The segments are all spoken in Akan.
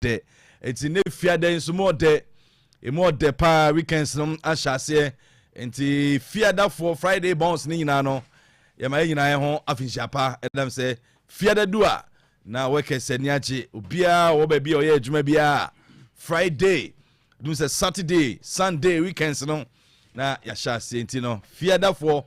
Dɛ nti ne fiada nso mu ɔdɛ, emu ɔdɛ paa. Weekends no ahyɛ aseɛ, nti fiadafoɔ, Friday bounce ne nyinaa no, yɛma yɛ nyinaa ho afinhyia pa. Ɛdam sɛ fiada du a, na workers ani agye. Obiara wɔ baabi a ɔyɛ adwuma biara, Friday dum sɛ Saturday, Sunday, weekends no na yɛahyɛ aseɛ. Nti no fiadafoɔ,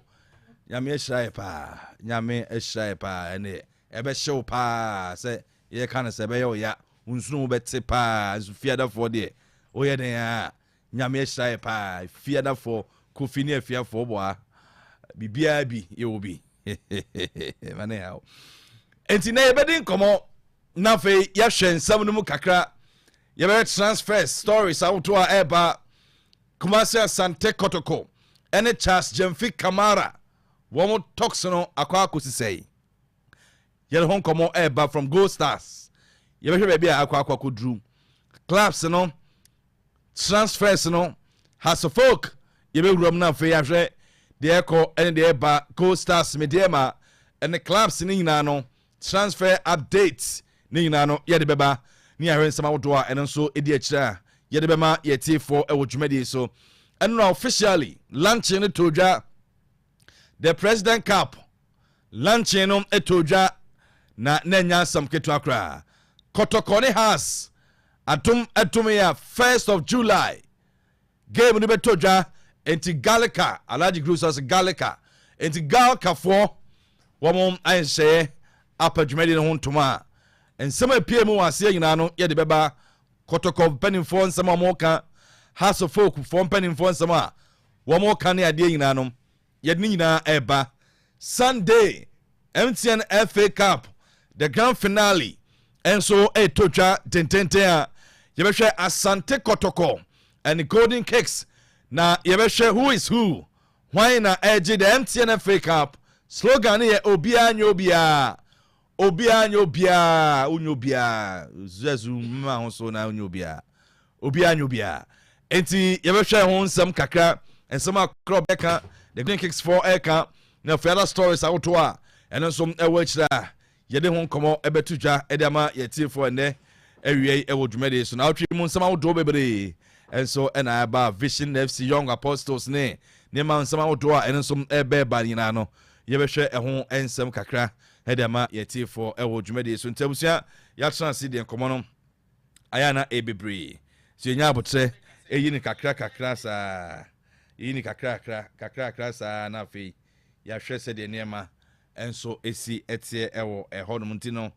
Nyame ahyira yɛ paa, Nyame ahyira yɛ paa. Ɛne ɛbɛhyew paa sɛ yɛka no sɛ ɛbɛyɛ ɔya, nsunu bɛte paa. Nso fiadafoɔ deɛ, woyɛ den a, Nyame ahyira yɛ paa. Fiadafoɔ, Kofi ne afiafoɔ bɔa biribiara bi yɛwɔ bi mane haw. Enti na yɛbɛdi nkɔmmɔ na afei yɛahwɛ nsɛm no mu kakra. Yɛbɛyɛ transfer stories ahodoɔ a ɛreba. Kumase Asante Kɔtɔkɔ ɛne Charles Gyamfi Kamara wɔn talks no akɔ akɔsi sɛe, yɛde ho nkɔmmɔ ɛreba. From Gold Stars, yɛbɛhwɛ baabi a akɔ akɔduru clubs no, transfers no, Hearts of Oak, yɛbɛwura mu no. Afei yɛahwɛ deɛ ɛkɔ ɛne deɛ ɛba Gold Stars, Medeama ɛne clubs ne nyinaa no, transfer updates ne nyinaa no yɛde bɛba, ne yɛahwɛ nsɛm ahodoɔ a ɛno nso ɛdi akyirɛ a yɛde bɛma yɛtiefoɔ ɛwɔ dwumadie so. Ɛno na officially launching no to dwa, the President Cup launching no to dwa, na nya asɛm ketewa koraa. Kɔtɔkɔ ne Hearts atom ɛtom yɛ 1st of July game no bɛtɔ dwa. Nti GHALCA, Alhaji Group sɛ GHALCA, nti GHALCAfoɔ wɔn ayɛnhyɛeɛ apa dwumadie no ho ntoma a nsɛm a epie mu wɔ aseɛ nyinaa no yɛde bɛba. Kɔtɔkɔ mpanimfoɔ nsɛm a wɔka, Hearts of Oak foɔ mpanimfoɔ nsɛm a wɔn ka ne adeɛ nyinaa no, yɛde ne nyinaa ɛreba. Sunday MTN FA Cup, the grand finale nso ɛretɔ dwa tententen a yɛbɛhwɛ Asante Kɔtɔkɔ and Golden Kicks, na yɛbɛhwɛ who is who, hwan na ɛgye the MTN FA Cup. Slogan no yɛ "Obiara nye obiara, obiara nye obiara, onye obiara zuazu mma ho so na onye obiara, obiara nye obiara." Nti yɛbɛhwɛ ho nsɛm kakra, nsɛm a korɔ bɛka, the Golden Kicks foɔ ɛka, na afei other stories ahodoɔ a ɛno nso ɛwɔ akyire a yɛde ho nkɔmmɔ ɛbɛto dwa ɛde ama yɛtiefoɔ ɛnɛ awia yi ɛwɔ dwumadie so. Na awotwe mu nsɛm ahodoɔ bebree ɛnso ɛna ɛba, Vision FC, Young Apostles ne nneɛma nsɛm ahodoɔ a ɛno nso ɛbɛɛba nyinaa no, yɛbɛhwɛ ɛho nsɛm kakra ɛde ama yɛtiefoɔ ɛwɔ dwumadie so. Nti abusua, yɛatena ase deɛ, nkɔmmɔ no ayɛ na ɛbebree so, yɛnya abotrɛ, ɛyi ne kakra kakra saa, ɛyi ne kakra kakra kakra kakra saa, na afei yɛahwɛ sɛdeɛ nneɛma nso ɛsi ɛteɛ ɛwɔ ɛhɔnom. Nti no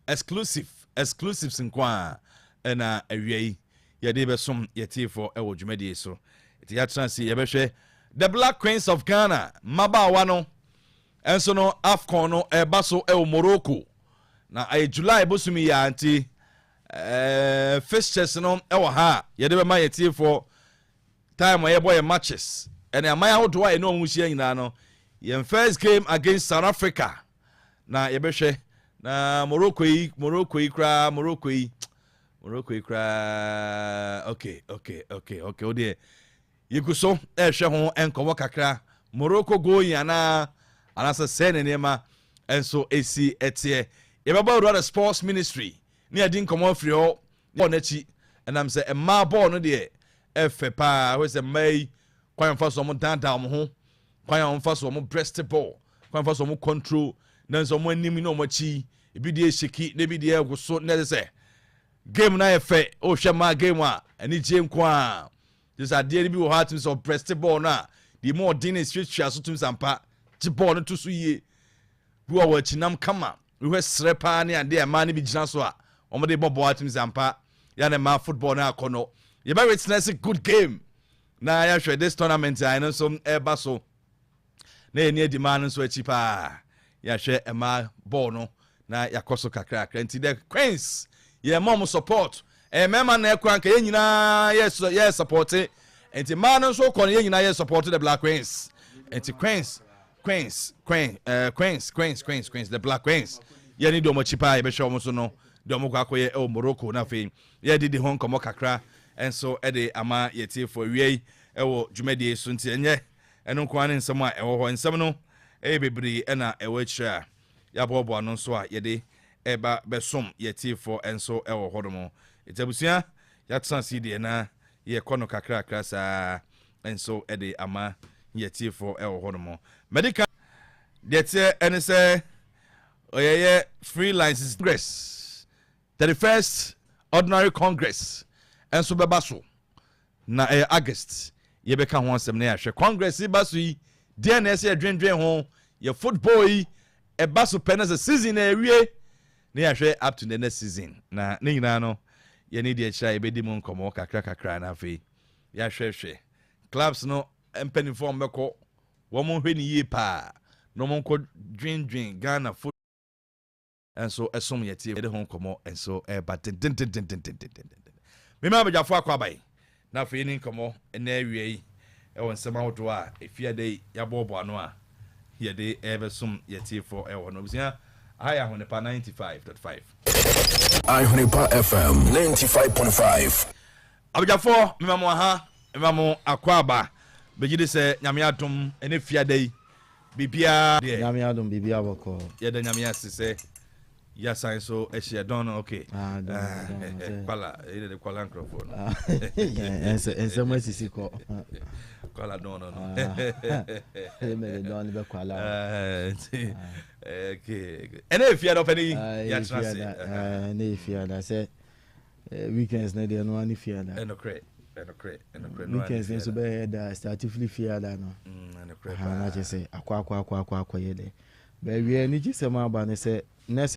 exclusive exclusives nko a ɛna awia yi yɛde bɛsom yɛtiefoɔ ɛwɔ dwumadie so. Nti yɛatena ase, yɛbɛhwɛ the Black Queens of Ghana, mmabaawa no ɛnso no, AFCON no ɛba so ɛwɔ Morocco na ɛyɛ July bosom yi a. Nti fixtures no ɛwɔ ha a yɛde bɛma yɛtiefoɔ, time a yɛbɔ yɛ matches ɛne aman ahodoɔ a yɛne wɔn hyia nyinaa no. Yɛn first game against South Africa na yɛbɛhwɛ na Morocco yi, Morocco yi koraa, Morocco yi, Morocco yi koraa. Okay, o deɛ yɛgu so ɛrehwɛ ho nkɔmɔ kakra. Morocco going anaa anaasɛ sɛɛ ne nneɛma nso esi ɛteɛ. Yɛbɛbɔ awura the Sports Ministry ne yɛdi nkɔmɔ afiri hɔ bɔɔl n'akyi, ɛnam sɛ mmaa bɔɔl no deɛ ɛfɛ paa. Hɔ sɛ mmaa yi kwan fa so wɔn dandan wɔn ho, kwan a wɔn fa so wɔn breast ball, kwan fa so wɔn control, na nso wɔn anim ne wɔn akyi, ebi deɛ ehyeki na ebi deɛ ɛgo so, na ɛsɛ sɛ game na yɛ fɛ. Ɔhwɛ mmaa game a, anigye nko a te sɛ adeɛ no bi wɔ hɔ atum sɛ ɔpress ball no a, deɛ mu ɔden na esuasua so tum sampa gye ball no to so yie bi wɔ wɔn akyi nam kama. Wohwɛ serɛ paa ne adeɛ a mmaa no bi gyina so a wɔde bɔ ball atum sampa yɛn mmaa football no akɔ no. Yɛbɛ witness good game na yɛahwɛ this tournament a ɛno nso ɛreba so, na yɛni adi mmaa no nso akyi paa. Yɛahwɛ mmaa ball no na yɛakɔ so kakrakra. Nti the Queens, yɛn mɔ mo support. Ɛyɛ mmarima na ɛkɔ anka yɛn nyinaa yɛ support, nti mmaa no nso kɔ no, yɛn nyinaa yɛ support the Black Queens. Nti Queens, Queens, Queen, Queens, Queens, Queens, Queens, the Black Queens, yɛn ni deɛ ɔmo akyi paa. Yɛbɛhwɛ wɔn so no deɛ ɔmo kɔ akɔyɛ ɛwɔ Morocco, na afei yɛdidi ho nkɔmɔ kakra nso ɛde ama yɛtiefoɔ awia yi ɛwɔ dwumadie so. Nti ɛnyɛ ɛno nko ara ne nsɛm a ɛwɔ hɔ, nsɛm no ɛyɛ bebree ɛna ɛwɔ akyire a yɛaboaboa no nso a yɛde ɛba bɛsom yɛtiefoɔ nso ɛwɔ hɔ nom. Nti abusua, yɛatena ase deɛ na yɛkɔ no kakrakra saa nso de ama yɛtiefoɔ ɛwɔ hɔ nom. Medical deɛ teɛ ɛne sɛ ɔyɛyɛ free license congress, 31st Ordinary Congress ɛnso bɛba so na ɛyɛ August. Yɛbɛka ho asɛm na yɛahwɛ congress yi ba so yi deɛ na ɛsɛ yɛdwendwen ho. Yɛ football yi ɛba so pɛ na sɛ season na ɛwie na yɛahwɛ up to the next season, na ne nyinaa no yɛne deɛ kyerɛ a yɛbɛdi mu nkɔmmɔ kakra kakra. Na afei yɛahwɛhwɛ clubs no mpanimfoɔ a wɔbɛkɔ, wɔn hwɛ ne yie paa na wɔn nkɔ dwendwen Ghana football nso ɛsom. Yɛ tie, yɛde ho nkɔmmɔ nso ɛba dendendendendendenden. Mema abadwafoɔ akɔ aban na afei ne nkɔmmɔ ɛnɛ awia yi ɛwɔ nsɛm ahodoɔ a ɛfiada yi yɛabɔɔbɔ ano a yɛde ɛbɛsom yɛtiefoɔ ɛwɔ no. Abusua, aha yɛ Ahonepa 95.5. Ahonepa FM 95.5. Abadwafoɔ, mema mo aha, mema mo akɔ aba. Bɛgye de sɛ Nyame adom, ɛne fiada yi biribiaa deɛ. Nyame adom, biribi abɔkɔ. Yɛda Nyame ase sɛ yɛasan so ahyia dɔn no, okay. Ah, dɔn, dɔn, kwala ɛyɛ de kwala nkurɔfoɔ no. Nsɛm asisi kɔ. Kwala dɔn no. Mɛde dɔn no bɛkɔ ala. Nti okay, ɛnɛ efiada ɔpɛ ne yi yɛatena ase. Ɛnɛ efiada sɛ weekends no deɛ no ane fiada. Ɛnokorɛ, ɛnokorɛ, ɛnokorɛ. Weekends no nso bɛyɛ da start firi fiada no. Ɛnokorɛ. Na kyerɛ sɛ akɔ akɔ akɔ akɔ akɔyɛ dɛ baawie anigye sɛm aba ne sɛ next